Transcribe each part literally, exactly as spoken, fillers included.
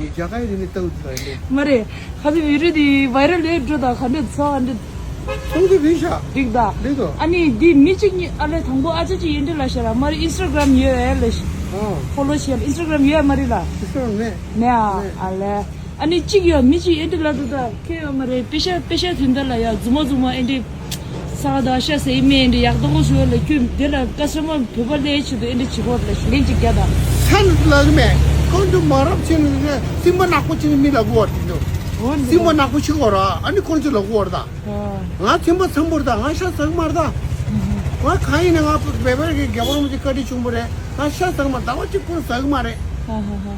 རྒྱ་གར་ཡིན་ནི་ལྟ་བུ་དེ་ལ་ཡིན་ནི། མ་རེད། ཁ་ཚིག་བི་ཌི་ཡོ་དེ་བའི་རལ་ལས་འགྲོ་དང་ག་འདྲ་ཚོགས་ཨ་འདྲ། ཚོགས་དེ་རིག་ཤག་རིག་ད། རིག་དོ། ཨ་ནི་འདི་མི་གཅིག་གཉིས་ཨ་ལས་དང་པོ་ཨ་ཅག་གཅིག་ཡིན་འདྲ་ལ་ཤ་ར་མ་རེད། ཨིན་སི་ཊ་གྷ་རམ་ཡོད་ཨེ་ལས་ཤ། ཨོ། ཕོ་ལོ་བྱེད་ཨིན་སི་ཊ་གྷ་རམ་ཡོད་ཨ་མ་རེད་ལ། ཨིན་སི་ཊ་གྷ་རམ་མེད། མེད་ཨ། མེད། ཨ་ལས། ཨ་ནི་གཅིག་ཡོད་མི་གཅིག་ཨེ་འདྲ་ལ་འདུག་ད་ཁྱེད་ཡོད་མ་རེད། པེ་ཤ་པེ་ཤ་དུས་འདི་ལ་ཡ་རྫུན་མ་རྫུན་མ་ཨེ་འདྲ། ས་དང་ཤ་ཟེར་མི་ཨེ་འདྲ་ཡག་ཏོག་ཞུ་བ་ལ་ཁྱོད་འདི་ལ་ཀ་སི་ཊ་མར་བོད་པ་ལས་ཆེད་དུ་ཨེ་འདྲ་བྱེད་ཁོ་ལ་ལན་གཅིག་རྒྱག་ད། ས་ནི་ལག་མེད། ཁོང་ཚོ་མ་རབས་ཆེ་ནི་སེམས་པ་ནག་པོ་ཆེ་ནི་མི་ལ་གོ་བར་དེ་འདུག་འོ་འདི་སེམས་པ་ནག་པོ་ཆེ་གོ་ར་ཨ་ནི་ཁོང་ཚོ་ལ་གོ་བར་ད། ཨ། ང་སེམས་པ་འཚམ་པོར་ད་ང་ཤ་ཟ་གི་མ་རེད་ད། ང་གང་ཡིན་ན་ང་བེ་བེར་གི་རྒྱལ་བ་རིན་པོ་ཆེ་བཀའ་དྲིན་ཆེན་པོ་རེད། ང་ཤ་ཟ་གི་མ་རེད། ཟླ་བ་གཅིག་ཁོང་ཟ་གི་མ་རེད། ཧ་ཧ་ཧ།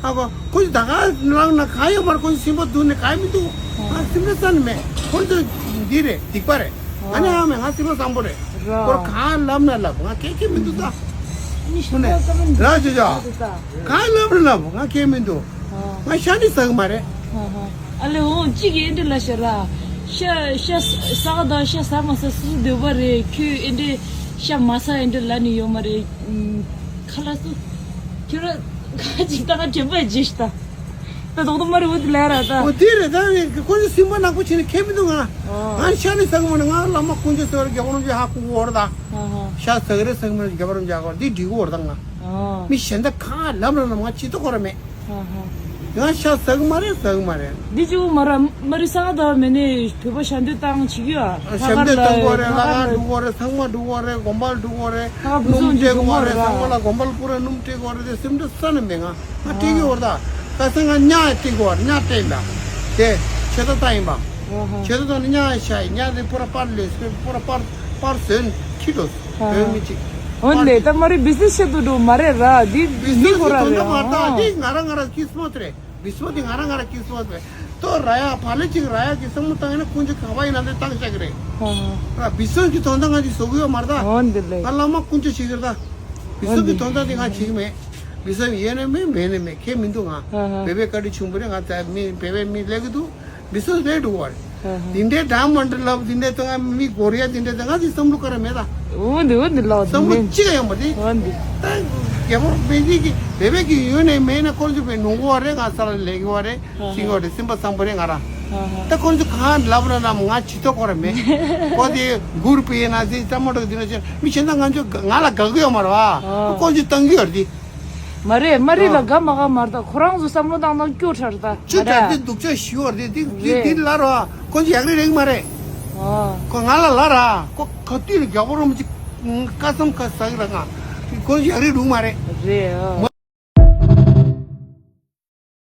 ཨ་ཁོ་ཁོ་ཚོ་ད་ག་ལངས་ན་གང་ཡོད་མ་རེད། ཁོ་ཚོ་སེམས་པ་སྡུག་ནས་གང་མི་འདུག་ཨ་སེམས་ཁྲལ་རྩ་ནས་མེད། ཁོ་ཚོ་འདི་རེད་སྡིག་པ་རེད། ཨ་ནི་ཨ་མས་ང་སེམས་པ་བཟང་པོ་རེད། ར། ཁོར་གང་ལབ་ན་ལབ་ང་སྐད་ཆ་མི་འདུག་ད། ནི་ཤི་ཁོ་ནས་ན་ཀ་མི་འདུག་ར་ཅོ་ཅོ། ད་གང་ལབ་ན་ལབ་ང་སྐད་མི་འདུག་ཨ། ང་ཤ་ནི་ཟ་གི་མ་རེད། ཧ་ཧ། ཨ་ལེ་འོང་གཅིག་གིས་ཨེ་འདྲ་ལབ་ཤག་ར། ཤ་ཤ་ཟ་ག་དང་ཤ་ཟ་མ་ཟ་སུ་སུ་འདོད་པ་རེད། ཁྱོད་ཨེ་འདྲ་ཤ་མ་ཟ་ཨེ་འདྲ་ལབ་ནི་ཡོད་མ་རེད། ཁ་ལག་སུ། ཁྱོད་ར་ཁ་ཅིག་ད་ང་དྲན་པ་བརྗེད་ཤག་ད། ད་དོག་དོག་མ་རེད་འོ་དེ་ལབ་ར་ད། འོ་དེ་རེད་ད། ཁོ་ཚོ་སེམས་པ་ནག་པོ་བྱས་ནས་ཁྱད་མི་འདུག་ང་། ཨ། ང་ཤ་ནི་ཟ་གི་མ་ནི་ང་བླ་མ་དཀོན་མཆོག་ཟེར་བ་རྒྱལ་བ་རིན་པོ་ཆེ་ཧ་གོ་གི་ཡོད་རེད་ད། ཨ་ཧ། ཤ་ཟ་གི་རེད་ཟ་གི་མ་རེད་རྒྱལ་བ་རིན་པོ་ཆེ་ཧ་གོ་རེད། འདི་འགྲིག་གི་ཡོད་རེད་ད་ང་། ཨ། མི་གཞན་དག་གང་ལབ་ན་ལབ་ང་ཇུས་གཏོགས་ཁོ་ར་མེད། ཨ་ཧ། ང་ཤ་ཟ་གི་མ་རེད་ཟ་གི་མ་རེད། འདི་གཅིག་པུ་མ་ར་མ་རི་ས་ག་ཟླ་བ་མེད་ནས་བོད་པ་ཞབས་འདེགས་བཏང་བྱེད་ཀྱི་ཡོད། ཞབས་འདེགས་བཏང་དགོས་རེད། ལྷག་དཀར་འགྲོ་དགོས་རེད། ཚང་མ་འགྲོ་དགོས་རེད། དགོན་པར་འགྲོ་དགོས་རེད། ལྷག་དཀར་ཕུན་སུམ་སྣུམ་སྤྲད་དགོས་རེད། ཚང་མ་ལ་དགོན་པར་པུ་ར་སྣུམ་སྤྲད་དགོས་རེད། དེ་སེམས་ཁྲལ་རྩ་ནས་མེད། ང་ང་སྤྲད་ཀྱི་ཡོད་རེད་ད། ཁ་སང་ང་ཉ་སྤྲད་དགོས་རེད། ཉ་སྤྲད་ལ་དེ་ཆེ་ད་ད་ཡིན་པ། ཆེ་ད་ད་ནི་ཉ་ཤ་ཉ་དེ་པུ་ར་པར་ལས་པུ་ར་པར་པར་ཟོན་ཁྱི་འགྲོ་བོད་མི་གཅིག་འོན་ལས་ད་མ་རི་བི་སི་ནེ་སི་ཆེད་དུ་འགྲོ་མ་རེད་ར། འདི་མི་ཁོ་ར་རེད། ཨ། འདི་ང་རང་ང་རང་ཀི་སི་མོ་ཏི་རེད། བི་སི་མོ་ཏི་ང་རང་ང་རང་ཀི་སི་མོ་ཏི་རེད། ཏོ་ར་ཡ་ཕ་ལེ་ཅིག་ར་ཡ་གི་བསམ་བློ་བཏང་ཡིན་ན་འདི་དཀོན་མཆོག་ག་བ་ཡིན་ན་འདི་བཏང་བཞག་གི་རེད། ཨ། ར་བི་སི་མོ་ཏི་གི་དོན་དག་ང་ཅིག་བཟོ་གི་ཡོད་མ་རེད་ད། འོ་འདི་ལས། ང་བླ་མ་དཀོན་མཆོག་བྱེད་གི་རེད་ད། བི་སི་མོ་ཏི་གི་དོན་དག་འདི་ང་བྱེད་གི་མེད། བི་སི་མོ་ཏི་ཡོད་ནས་མེད་མེད་ནས་མེད་ཁྱད་མི་འདུག་ང་། ཨ་ཧ། བེ་བེ་བཀའ་དྲིན་ཆེན་པོ་རེད། ང་ད་མི་བེ་བེ་མི་ལས་གི་འདུག་བི་སི་མོ་ཏི་ལས་འགྲོ་བ་རེད། ཨ་ཧ། དེ་འདྲའི་འདྲ་མ་འདྲ་ལབ་དེ་འདྲའི་ད་ང་མི་སྒོར་ཡ་དེ་འདྲའི་ད་ང་དེ་བསམ་བློ་ག་རེ་མེད་ད། འོ་འདི་འོ་འདི་ལགས་བསམ་བློ་གཅིག་ཡང་མ་དེ། འོ་འདི། ད་རྒྱལ་པོ་བེ་དེ་གི་བེ་བེ་གི་ཡོད་ནས་མེད་ན་ཁོང་ཚོ་བེ་ནོར་གོ་རེད། ང་ས་ལ་ལས་གི་བ་རེད། ཨ་ཧ། ཤིང་གོ་རེད། སེམས་པ་བཟང་པོ་རེད་ང་རང་། ཨ་ཧ། ད་ཁོང་ཚོ་གང་ལབ་ར་ལབ་ང་ཇུས་གཏོགས་ཁོ་ར་མེད། ཁོ་དེ་གུར་པེ་ཡིན་ན་དེ་ཙམ་མ་འགྲོ་དེ་ན་ཅི་མི་གཞན་ད་ང་ཚོ་ང་ལ་དགའ་གི་ཡོད་མ་རེད་བ། ཨ། ཁོང་ཚོ་བཏང་གི་ཡོད་རེད། མ་རེད་མ་རེད་ལ། ཨ། དགའ་མ་དགའ་མ་རེད་ད། ཁོ་རང་ཚོ་བསམ་བློ་བཏང་སྟངས་སྐྱོ་དྲགས་རེད་ད། ཆུ་མ་དྲགས་རེད། དེ་སྡུག་ཅག་ཞུ་བ་རེད། དེ་དེ་རེད། དེ་ལ་རོ་ཁོ་ཚོ་ཡག་རེད་རེད་མ་རེད། ཨ། ཁོ་ང་ལ་ལ་ར་ཁོ་ག་དུས་ལ་རྒྱལ་པོ་རོ་མ་ཅིག་ཀ་སམ་ཁ་ཟ་གི་ར་ང་ཁོ་ཚོ་ཡག་རེད་འདུག་མ་རེད། རེད། ཨ། མ་